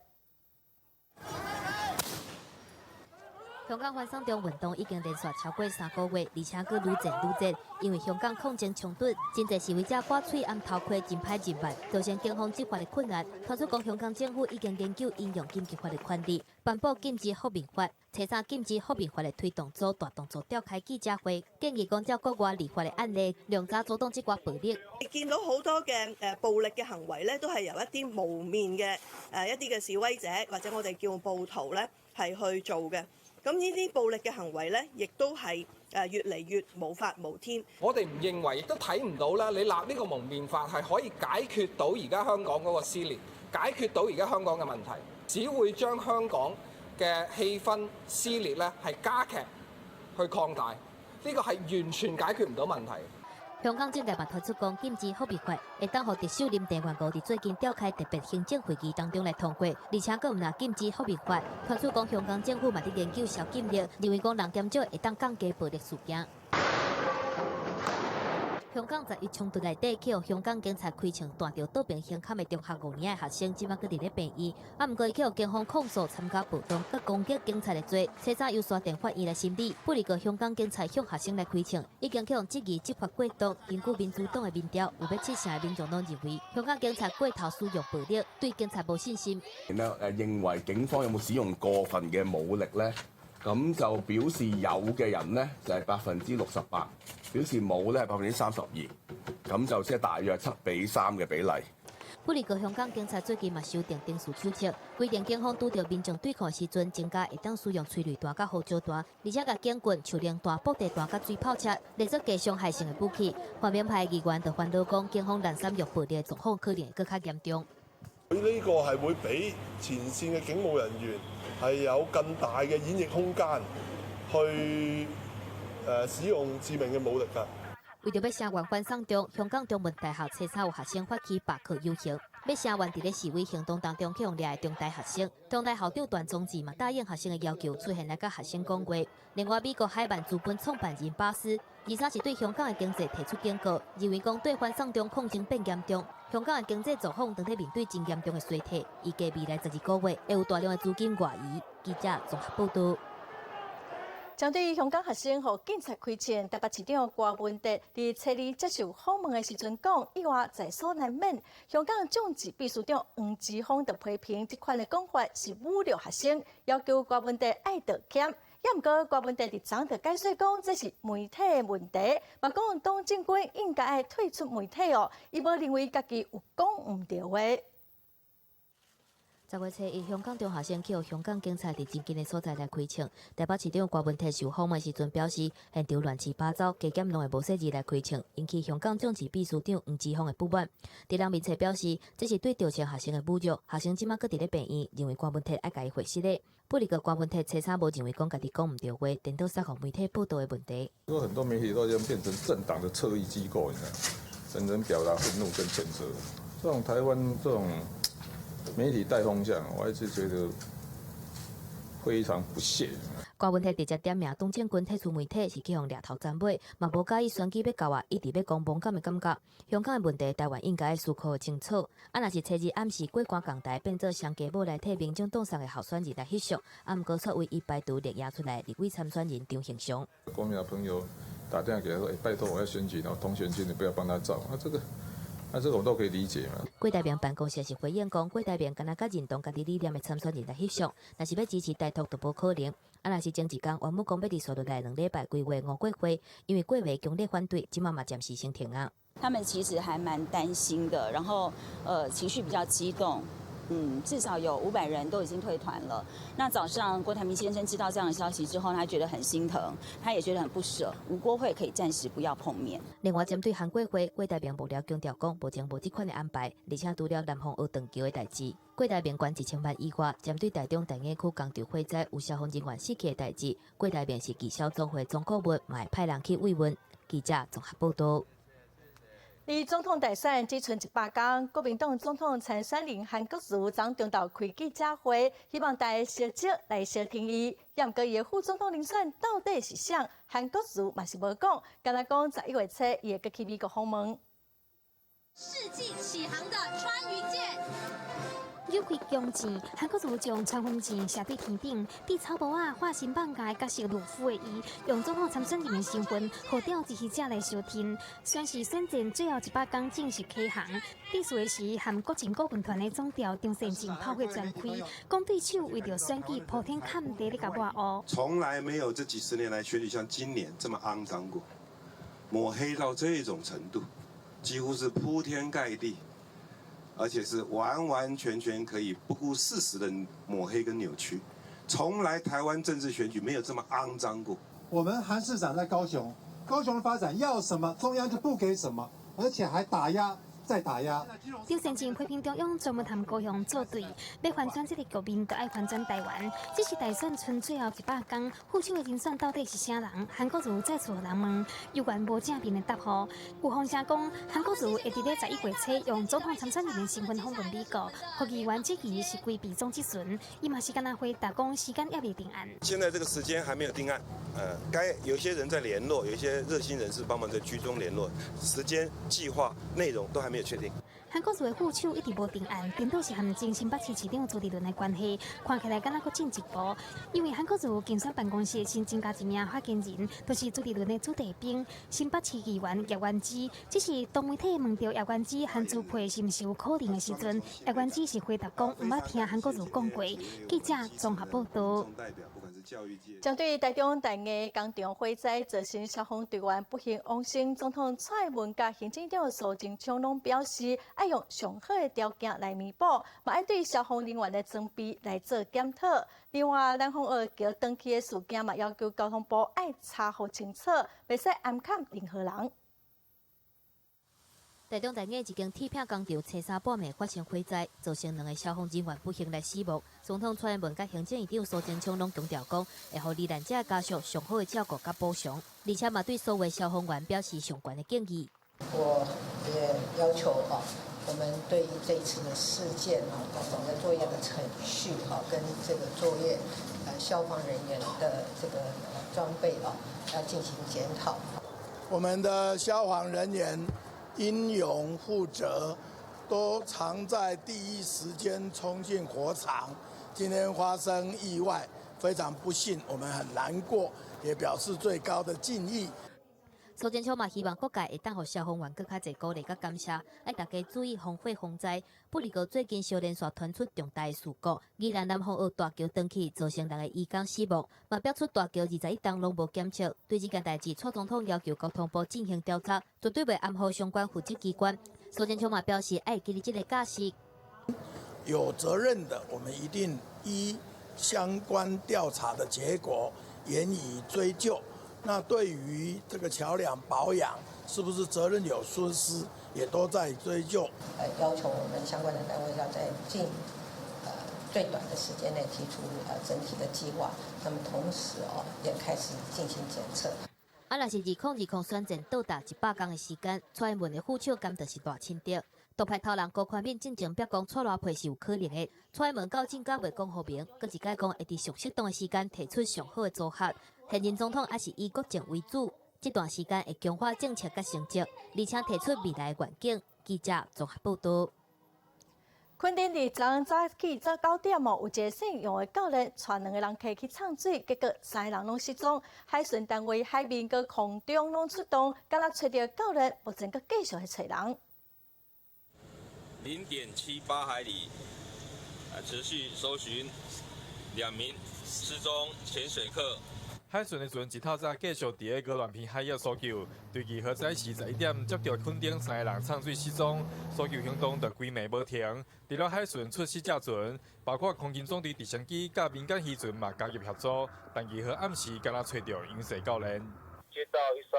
香港反送中運動已經連續超過3個月，而且閣愈戰愈熱。因為香港抗爭衝突，真濟示威者掛喙罨頭盔真歹認別，造成警方執法的困難。傳出講香港政府已經研究引用緊急法的權力，頒布禁止覆面法。初三禁止覆面法的推動組大動作召開記者會，建議講照國外立法的案例，量早阻擋這寡暴力。見到好多嘅暴力嘅行為咧，都係由一啲蒙面嘅一啲嘅示威者或者我哋叫暴徒咧係去做嘅。咁呢啲暴力嘅行為咧，亦都係越嚟越無法無天。我哋唔認為，亦都睇唔到啦。你立呢個蒙面法係可以解決到而家香港嗰個撕裂，解決到而家香港嘅問題，只會將香港嘅氣氛撕裂咧係加劇去擴大，呢個係完全解決唔到問題。香港政界嘛提出講禁止覆面法，會當予特首林鄭月娥佇最近召開特別行政會議當中來通過，而且閣毋但禁止覆面法，傳出講香港政府嘛佇研究宵禁令，認為講人減少會當降低暴力事件。香港11衝突內底，去予香港警察開槍彈著倒爿胸坎的中學5年的學生，這馬閣佇咧病院。啊，毋過伊去予警方控訴參加暴動、閣攻擊警察的罪，初三由沙田法院來審理。不過香港警察向學生來開槍，已經去予質疑執法過當。根據民主黨的民調，有欲7成的民眾攏認為香港警察過頭使用暴力，對警察無信心。咧認為警方有冇使用過分嘅武力咧？咁就表示有嘅人咧就係68%，表示冇咧係32%，咁就即係大約7比3嘅比例。不過香港警察最近嘛修訂刑事手冊，規定警方拄著民眾對抗時陣，增加會當使用催淚彈佮胡椒彈，而且共警棍、手榴彈、布袋彈佮水炮車列做低傷害性的武器。泛民派議員就煩惱講，警方濫使用暴力的狀況可能會閣較嚴重。佢呢個係會俾前線嘅警務人員係有更大嘅演繹空間，去使用致命嘅武力㗎。為著欲聲援反送中，香港中文大學初三有學生發起罷課遊行。欲聲援佇咧示威行動當中去予掠的中大學生。中大校長段崇智嘛答應學生的要求，出現來佮學生講話。另外，美國海曼資本創辦人巴斯，23是對香港的經濟提出警告，認為講對反送中抗爭變嚴重，香港的經濟狀況當咧面對真嚴重的衰退，預計未來12個月會有大量的資金外移。記者綜合報導。針對香港學生予警察開槍，台北市長柯文哲佇初二接受訪問的時陣講，意外在所難免。香港眾志秘書長黃之鋒就批評這款的講法是侮辱學生，要求柯文哲愛道歉。也毋過柯文哲佇昨就解釋講，這是媒體的問題，嘛講董進軍應該愛退出媒體哦，伊無認為家己有講毋對話。10月初一，香港中學生去予香港警察佇真近的所在來開槍。台北市長柯文哲受訪問時陣表示，現場亂七八糟，加減攏會無細膩來開槍，引起香港眾志秘書長黃之鋒的不滿。佇人面前表示，這是對著槍學生的侮辱，學生這馬閣佇咧病院，認為柯文哲愛共伊回實咧。不過柯文哲初三無認為講家己講毋對話，顛倒殺予媒體報導的問題。有很多媒體都已經變成政黨的側翼機構，你知，人人表達憤怒跟譴責。這種台灣這種媒體帶風向，我還是覺得非常不屑。柯文哲直接點名董進軍退出媒體，是去予掠頭斬尾，嘛無佮意選舉欲到啊，一直欲講亡感的感覺。香港的問題，台灣應該思考清楚。啊，若是初二暗時過關講台變做雙家母來替民眾黨上的候選人來翕相，啊，毋過卻為伊排除力贏出來立委參選人張榮祥。國民黨朋友打電話給他說：“欸，拜託我要選舉，然後童選軍你不要幫他照。”啊，這個。啊，這個我都可以理解嘛。郭台銘辦公室是回應講，郭台銘敢若佮認同家己理念的參選人來翕相，若是欲支持台獨都無可能。啊，若是前一工原本講欲佇紲落來2禮拜規劃吳國會，因為郭會強烈反對，這馬嘛暫時先停啊。他們其實還蠻擔心的，然後情緒比較激動。至少有500人都已經退團了。那早上郭台銘先生知道這樣的消息之後，他覺得很心疼，他也覺得很不捨。吳郭會可以暫時不要碰面。另外，針對韓國會，郭台銘幕僚強調講，目前無這款的安排，而且除了南方學斷橋的代誌，郭台銘捐1000萬以外，針對台中大雅區工廠火災有消防人員死去的代誌，郭台銘是義消總會總顧問，嘛會派人去慰問。記者綜合報導。離總統大選只賰100工，國民黨總統參選人韓國瑜昨中晝開記者會，希望大家相接來相挺伊。也毋過伊的副總統人選到底是誰？韓國瑜嘛是無講，干焦講11月初伊會閣去美國訪問。世紀啟航的穿雲箭。扭開弓箭，韓國瑜將穿雲箭射對天頂，對草帽仔化身放假角色魯夫的伊，用總統參選人的身份，號召支持者來相挺。宣示選戰最後100工正式啟航。致辭的時，和國進顧問團的總召張善政炮火全開，講對手為著選舉鋪天蓋地咧共抹烏。從來沒有這幾十年來選舉像今年這麼骯髒過，抹黑到這種程度，幾乎是鋪天蓋地。而且是完完全全可以不顧事實的抹黑跟扭曲，從來台灣政治選舉沒有這麼骯髒過。我們韓市長在高雄，高雄的發展要什麼，中央就不給什麼，而且還打壓再打壓。張善政批評中央專門和高雄作對，欲翻轉這個局面，就愛翻轉台灣。只是大選賰最後100工，副手的人選到底是啥人？韓國瑜再次予人問，猶原無正面的答覆。有風聲講，韓國瑜會佇咧11月初用總統參選人的身份訪問美國，予議員質疑是規避總質詢，伊嘛是干焦回答講時間猶未定案。現在這個時間還沒有定案，該有些人在聯絡，有一些熱心人士幫忙在居中聯絡，時間、計劃、內容都還沒有確定。韓國瑜的副手一直無定案，顛倒是和前新北市市長朱立倫的關係，看起來敢若閣進一步。因為韓國瑜競選辦公室新增加一名發言人，就是朱立倫的子弟兵，新北市議員葉元之。只是當媒體問著葉元之韓朱配是毋是有可能的時陣，葉元之是回答講毋捌聽韓國瑜講過。記者綜合報導。針對台中大雅工廠火災造成消防隊員不幸往生，總統蔡英文佮行政長蘇貞昌攏表示，愛用上好的條件來彌補，嘛愛對消防人員的裝備來做檢討。另外，南風澳橋斷去的事件嘛，要求交通部愛查予清楚，袂使掩崁任何人。台中大雅一間鐵片工廠初三半暝發生火災，造成兩个消防人員不幸來死亡。總統蔡英文佮行政院長蘇貞昌攏強調講，會予罹難者家屬上好的照顧佮補償，而且嘛對所有消防員表示上懸的敬意。我也要求啊，我們對於這一次的事件啊，整個作業的程序哈，跟這個作業消防人員的這個裝備啊，要進行檢討。我們的消防人員英勇負責，都常在第一時間衝進火場。今天發生意外，非常不幸，我們很難過，也表示最高的敬意。蘇貞昌嘛希望各界會當予消防員閣較濟鼓勵佮感謝，愛大家注意防火防災。不過最近小連續傳出重大事故，宜蘭南風澳大橋斷去，造成六个移工死亡，嘛爆出大橋21冬攏無檢測。對這件代誌，蔡總統要求交通部進行調查，絕對袂含糊相關負責機關。蘇貞昌嘛表示，愛記得這个教訓。有責任的，我們一定依相關調查的結果嚴以追究。那對於這個橋梁保養，是不是責任有疏失，也都在追究。要求我們相關的單位要在盡最短的時間內提出整體的計劃，那麼同時哦，也開始進行檢測。啊，若是2020選戰到達100天的時間，蔡英文的副手敢就是賴清德。獨派頭人辜寬敏進前表講蔡賴配是有可能的。蔡英文到今閣袂講予明，閣一擺講會佇上適當的時間提出上好的組合。現任總統也是以國政為主，這段時間會強化政策佮成績，而且提出未來願景。記者綜合報道。墾丁佇昨昏早起早九點哦，有一个姓楊的教練帶兩个人客去泅水，結果三个人攏失蹤。海巡單位海面佮空中攏出動，敢若揣著教練，目前閣繼續咧揣人。0.78海里，持續搜尋兩名失蹤潛水客。海巡的船一透早繼續佇咧鵝鑾鼻海域搜救，對2號早時11點接著墾丁三個人泅水失蹤，搜救行動就規暝無停。除了海巡出四隻船，包括空勤總隊直升機佮民間漁船嘛加入協助，但2號暗時敢若揣著楊姓教練。接到一艘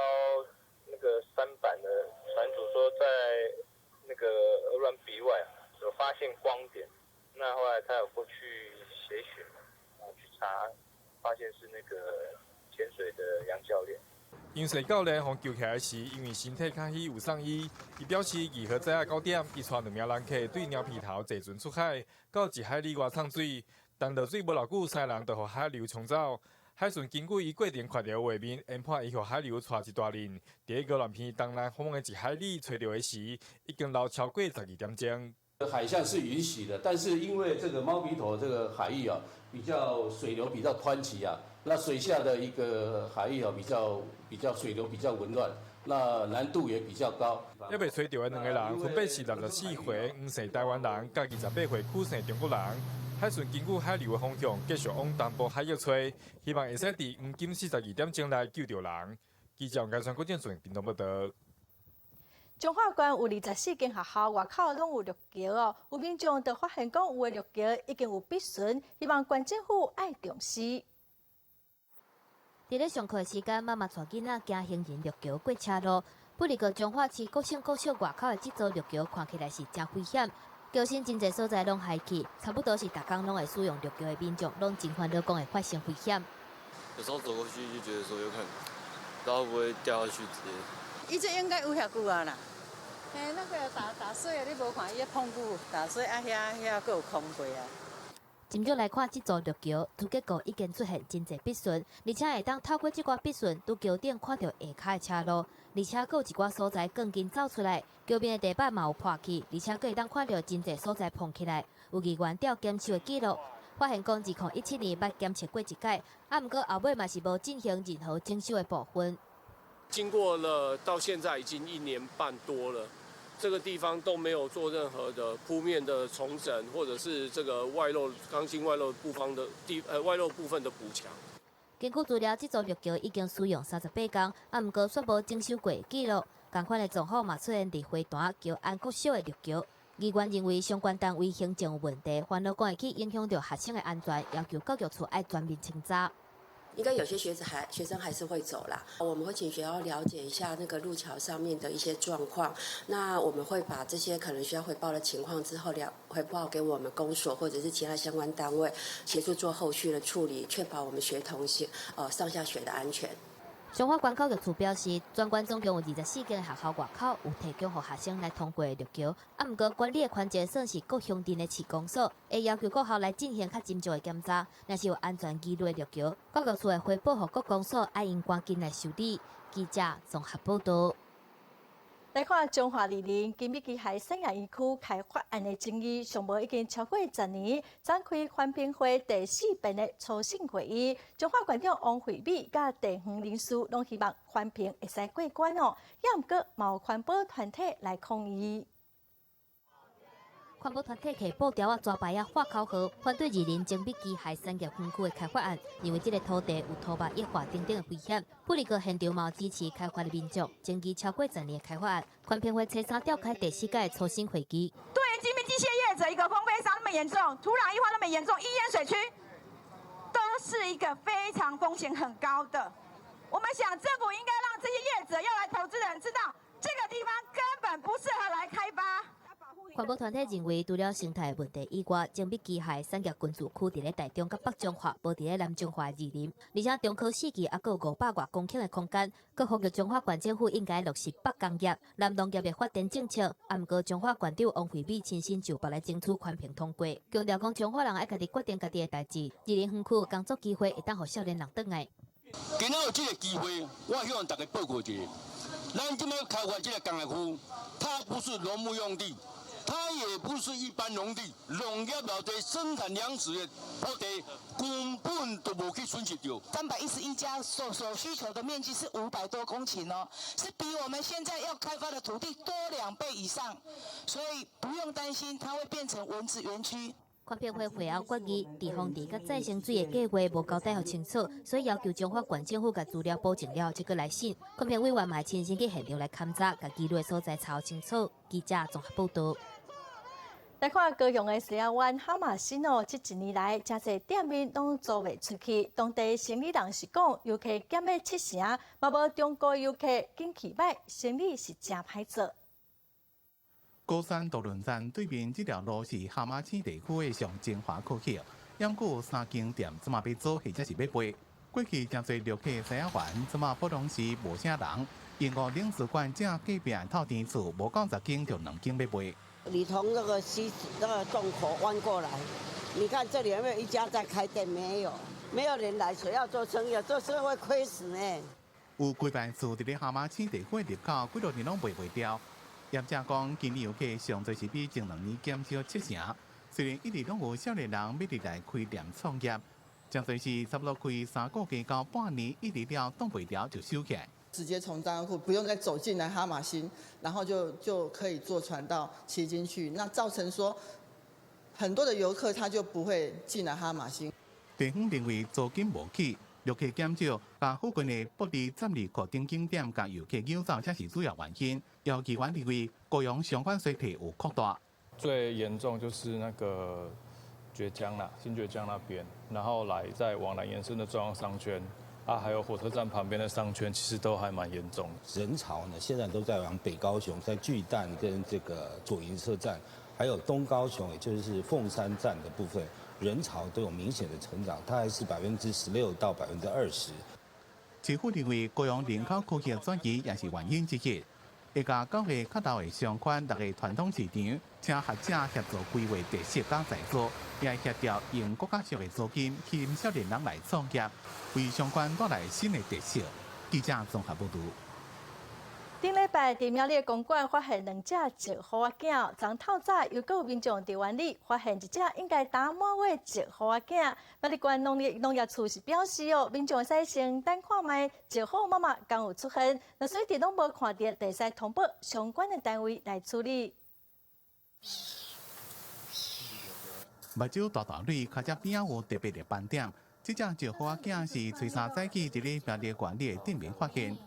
那個舢板的船主說，在那個鵝鑾鼻外有發現光點，那後來他有過去協尋，去查，發現是那個潛水的楊教練。楊姓教練予救起來時，因為身體較虛有送醫。伊表示2號早仔9點，伊帶兩名人客對貓鼻頭坐船出海，到1海里外泅水，但落水無偌久，三个人就予海流沖走。海巡根據伊過程看著畫面，研判伊予海流帶一大輪，佇咧鵝鑾鼻東南方的1海里揣著的時，已經流超過12點鐘。海象是允許的，但是因為這個貓鼻頭這個海域啊，比較水流比較湍急啊，那水下的一個海域啊，比較水流比較紊亂，那難度也比較高。猶未揣著的兩個人，分別是64歲黃姓台灣人，佮28歲許姓中國人。海巡根據海流的方向，繼續往東部海域揣，希望會使佇黃金42點鐘內救著人。記者王家川、郭建順，屏東報導。彰化縣有24間學校外口攏有陸橋哦，有民眾就發現講有的陸橋已經有筆損，希望縣政府愛重視。佇咧上課的時間，媽媽帶囡仔行行人陸橋過車路。不過彰化市國省國小外口的這座陸橋看起來是誠危險，橋身真濟所在攏害去，差不多是逐工攏會使用陸橋的民眾，攏真煩惱，講會發生危險。有時候走過去就覺得說有可能，不知道會不會掉下去之類。伊這應該有遐久啊啦。嘿，那個打打水啊，你無看伊咧碰久打水啊，遐遐閣有空過啊。斟酌來看這座陸橋，主結構已經出現真濟筆損，而且會當透過這寡筆損，佇橋頂看著下跤的車路，而且閣有一寡所在鋼筋走出來，橋面的地板嘛有破去，而且閣會當看著真濟所在膨起來。有議員調檢修的記錄，發現講2017年捌檢測過一擺，啊，毋過後尾嘛是無進行任何整修的部分。經過了到現在已經一年半多了。這個地方都沒有做任何的鋪面的重整，或者是這個外露鋼筋外露部分的地外露部分的補強。根據資料，這座陸橋已經使用38工，啊，毋過卻無整修過的記錄。仝款的狀況嘛出現佇花壇橋安國小的陸橋。議員認為相關單位行政有問題，煩惱講會去影響著學生的安全，要求教育處愛全面清查。應該有些學子還學生還是會走啦，我們會請學校了解一下那個路橋上面的一些狀況。那我們會把這些可能需要回報的情況之後了回報給我們公所或者是其他相關單位協助做後續的處理，確保我們學童上下學的安全。彰化縣教育處表示，全縣總共有24間學校外口有提供予學生來通過的陸橋，啊，毋過管理的權責算是各鄉鎮的市公所，會要求各校來進行較斟酌的檢查，若是有安全疑慮的陸橋，教育處會回報予各公所，愛𪜶趕緊來修理。記者綜合報導。來看彰化二林精密機械產業園區開發案的爭議，上無已經超過10年，展開環評會第四遍的初審會議。彰化縣長王惠美佮地方人士攏希望環評會使過關哦，也毋過嘛有環保團體來抗議。環保團體提布條仔、抓牌仔、喊口號，反對二林精密機械產業園區的開發案，認為這个土地有土木液化等等的危險。不過現場嘛有支持開發的民眾，爭議超過十年的開發案，環評會初三召開第四屆初審會議。對於精密機械業者，一個風飛沙那麼嚴重，土壤液化那麼嚴重，易淹水區，都是一個非常風險很高的。我們想政府應該讓這些業者要來投資的人知道，這個地方根本不適合來開發。環保團體認為，除了生態問題以外，精密機械產業群聚區佇咧台中佮北彰化，無佇咧南彰化二林，而且中科四期猶閣有500外公頃的空間，閣呼籲彰化縣政府應該落實北工業、南農業的發展政策。啊，毋過彰化縣長王惠美親身就北來爭取環評通過，強調講彰化人愛家己決定家己的代誌，二林園區工作機會會當予少年人轉來。今仔有這个機會，我向大家報告一下，咱這擺開發這个工業區，它不是農牧用地。它也不是一般農地，農業老地生產糧食的土地根本都無去損失著。311家所需求的面積是500多公頃哦，是比我們現在要開發的土地多2倍以上，所以不用擔心它會變成蚊子園區。環評會會後決議，地方地佮再生水的計劃無交代予清楚，所以要求彰化縣政府共資料補正了，才閣來審。環評委員嘛親身去現場來勘查，共疑慮所在查清楚。記者綜合報導。來看高雄的西仔灣哈瑪星哦，這一年來，誠濟店面攏租袂出去。當地生理人是講，遊客減欲七成，嘛無中國遊客景氣䆀，生意是誠歹做。高山渡輪站對面這條路是哈瑪星地區的上精華區域，毋過三間店這馬欲租或者是欲賣。過去誠濟遊客西仔灣，這馬普通是無啥人。英國領事館正隔壁透天厝，無夠10間就兩間欲賣。你從那個西那個洞口彎過來，你看這裡有沒有一家在開店？沒有，沒有人來，誰要做生意？做生意會虧死呢。有幾排厝佇咧哈瑪星地區入口，幾多年攏賣袂掉。業者講，今年遊客上濟是比前兩年減少七成。雖然一直攏有少年人欲入來開店創業，誠濟是差不多開3個月到半年，一直了擋袂牢就收起來。直接從張庫不用再走進來哈瑪星，然後就可以坐船到旗津去。那造成說很多的遊客他就不會進來哈瑪星。地方認為租金無起，遊客減少，佮附近的布利十二箍等景點共遊客溜走，才是主要原因。有議員認為高雄相關衰退有擴大。最嚴重就是那個崛江啦，新崛江那邊，然後來再往南延伸的中央商圈。啊，還有火車站旁邊的商圈，其實都還蠻嚴重。人潮呢，現在都在往北高雄，在巨蛋跟這個左營車站，還有東高雄，也就是鳳山站的部分，人潮都有明顯的成長，大概是16%到20%。政府認為高雄人口區域轉移也是原因之一。會共九个較大的商圈六个傳統市場，請學者協助規劃特色佮再造，也協調用閣較俗的租金吸引少年人來創業，為商圈帶來新的特色。記者綜合報導。頂禮拜佇苗栗公館發現兩隻石虎仔囝，昨透早又閣有民眾佇園裡發現一隻應該打滿月石虎仔囝。苗栗縣農業處是表示哦，民眾會使先等看覓石虎媽媽敢有出現，若是一直攏無看著，會使通報相關的單位來處理。目睭大大蕊，跤脊邊仔有特別的斑點。這隻石虎仔囝是初三早起佇咧苗栗縣里的店面發現。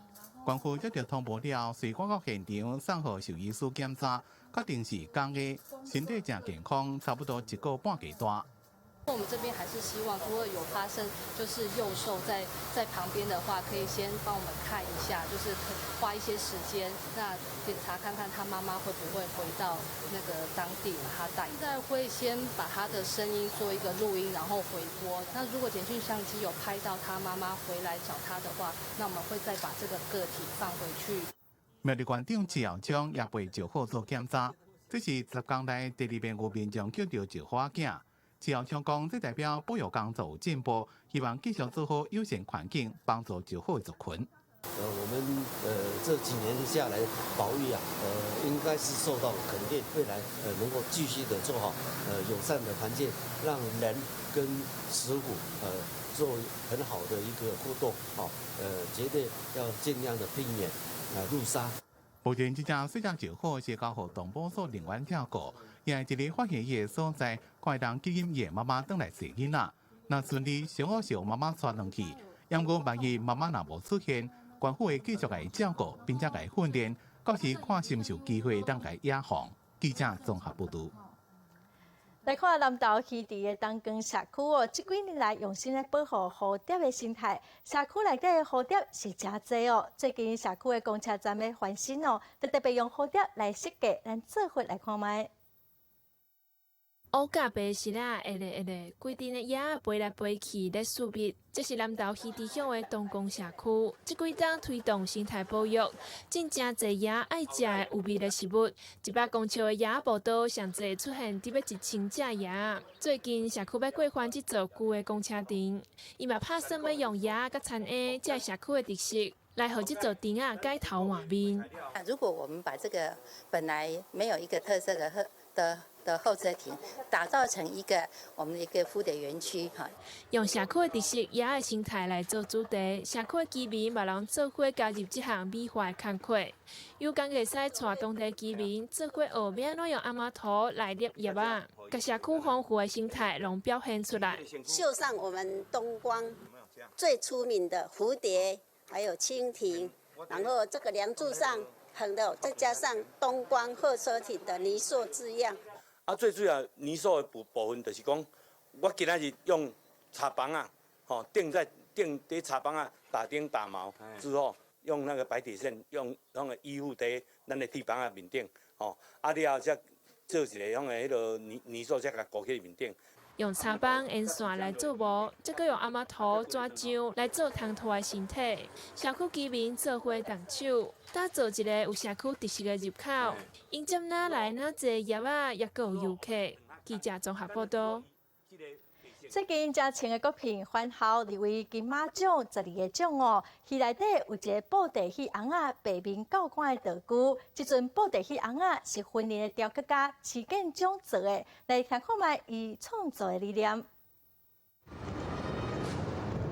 縣府接著通報了，隨趕到現場送予獸醫師檢查，確定是公的，身體誠健康，差不多一個半月大。我們這邊還是希望，如果有發生就是幼獸在旁邊的話，可以先幫我們看一下，就是花一些時間，那檢查看看他媽媽會不會回到那個當地把他帶。現在會先把他的聲音做一個錄音，然後回撥。那如果簡訊相機有拍到他媽媽回來找他的話，那我們會再把這個個體放回去。苗栗縣長池堯昌也陪石虎做檢查，這是10工內第二遍有民眾救著石虎仔。池堯昌講，這代表保育工作有進步，希望繼續做好友善環境，幫助石虎族群。我們這幾年下來保育啊，應該是受到肯定，未來能夠繼續的做好友善的環境，讓人跟石虎做很好的一個互動，好，絕對要盡量的避免路殺。目前這隻細隻石虎是交予動保所人員照顧，也是一個發現伊的所在，看會當吸引伊的媽媽轉來踅囡仔。若順利，上好是予媽媽帶轉去。毋過萬一媽媽若無出現，縣府會繼續共伊照顧，並且共伊訓練，到時看是毋是有機會當共伊野放。記者綜合報導。來看南投魚池的東光社區哦，這幾年來用心咧保護蝴蝶的生態。社區內底的蝴蝶是誠濟哦。最近社區的公車站欲翻新哦，就特別用蝴蝶來設計，咱做伙來看覓。烏佮白色仔，會咧會咧，規陣的蛾仔飛來飛去咧輸蜜。這是南投魚池鄉的東光社區，這幾冬推動生態保育，種誠濟蛾愛食的有蜜的食物。100公尺的蛾仔步道上濟出現佇欲1000隻蛾。最近社區欲過翻這座舊的公車亭，伊嘛拍算欲用蛾仔佮田菴這社區的特色，來予這座亭仔改頭換面。如果我們把這個本來沒有一個特色的候車亭打造成一個我們的一個蝴蝶園區哈，用社區的特色蛾仔生態來做主題，社區的居民嘛攏做伙加入這項美化的工課。有工會使帶當地居民做伙學欲按怎用紅毛塗來捏葉仔，共社區豐富的生態攏表現出來。繡上我們東光最出名的蝴蝶，還有蜻蜓，然後這個梁柱上橫的，再加上東光候車亭的泥塑字樣。啊，最主要泥塑的部分就是講，我今仔日用插枋仔，吼釘在釘佇插枋仔打釘打錨之後，用那個白鐵線用那個依附佇咱的鐵枋仔面頂，吼，啊了後才做一个種的彼囉泥塑，才共糊起面頂。用插枋沿線來做模，再閣用紅毛塗紙漿來做烘托的形體。社區居民做伙動手，打造一個有社區特色的入口，迎接哪來哪濟葉仔，抑閣有遊客。記者綜合報道。最近誠穿的國片《返校》入圍金馬獎12個獎哦。戲內底有一個布袋戲尪仔白面教官的道具，這尊布袋戲尪仔是雲林的雕刻家徐建章做的。來聽看覓伊創作的理念。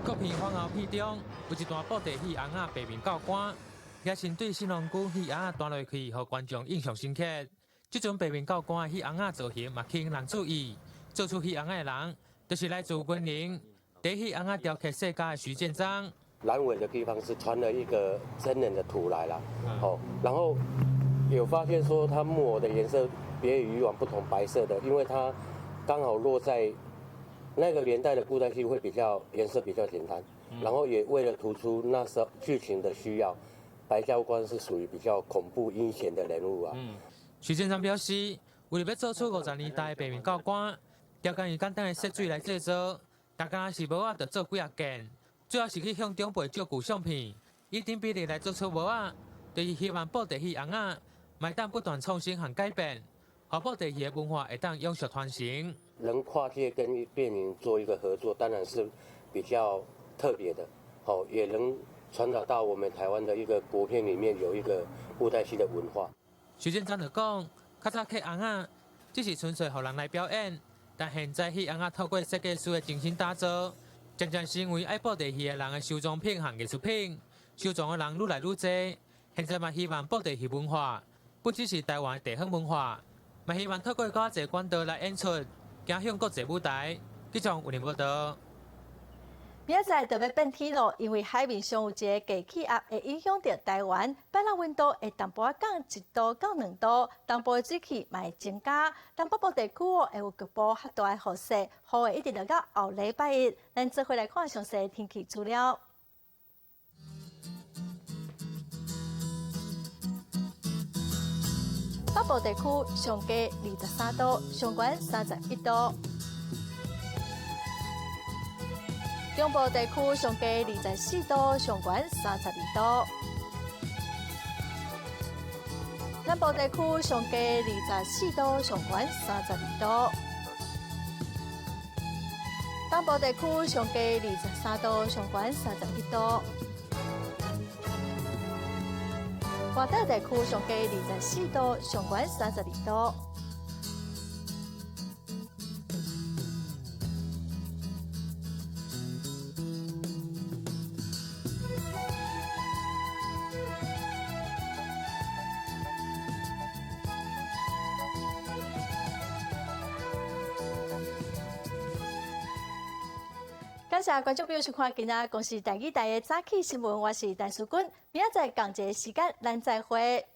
國片《返校》片中有一段布袋戲尪仔白面教官，也先對新郎官戲尪仔彈落去，予觀眾印象深刻。這尊白面教官的戲尪仔造型嘛吸引人注意，做出戲尪仔的人，就是來自雲林佇戲尪仔雕刻世家的徐建章。闌尾的地方是傳了一個真人的圖來了，哦，然後有發現說它木偶的顏色別與以往不同，白色的，因為它剛好落在那個年代的布袋戲會比較顏色比較簡單，然後也為了突出那時候劇情的需要，白教官是屬於比較恐怖陰險的人物啊。徐建章表示，為了欲做出50年代的白面教官。雕工用簡單的色水來製作，大家是帽仔就做幾仔件，主要是去向長輩借舊相片，以等比例來做出帽仔，就是希望布袋戲尪仔，會當不斷創新和改變，予布袋戲的文化會當永續傳承。能跨界跟電影做一個合作，當然是比較特別的，好，也能傳達到我們台灣的一個國片裡面有一個布袋戲的文化。徐建章就講，較早刻尪仔只是純粹予人來表演。但現在戲尪仔透過設計師的精心打造，漸漸成為愛布袋戲的人的收藏品和藝術品。收藏的人愈來愈濟。現在嘛希望布袋戲文化不只是台灣的地方文化，嘛希望透過較濟管道來演出，走向國際舞台。記者吳林報道。明仔載就欲變天囉，因為海面上有一个低氣壓會影響著台灣，拜六溫度會淡薄仔降1度到2度，東部的水汽嘛會增加，東北部地區哦會有局部較大的雨勢，雨會一直落到後禮拜一。咱做伙來看詳細天氣資料。北部地區上低23度，上懸31度。中部地區上低24度，上懸32度。南部地區上低24度，上懸32度。東部地區上低23度，上懸31度。外島地區上低24度，上懸32度。感謝觀眾朋友收看今仔公視台語台的早起新聞，我是陳淑君，明仔載仝一个時間，咱再會。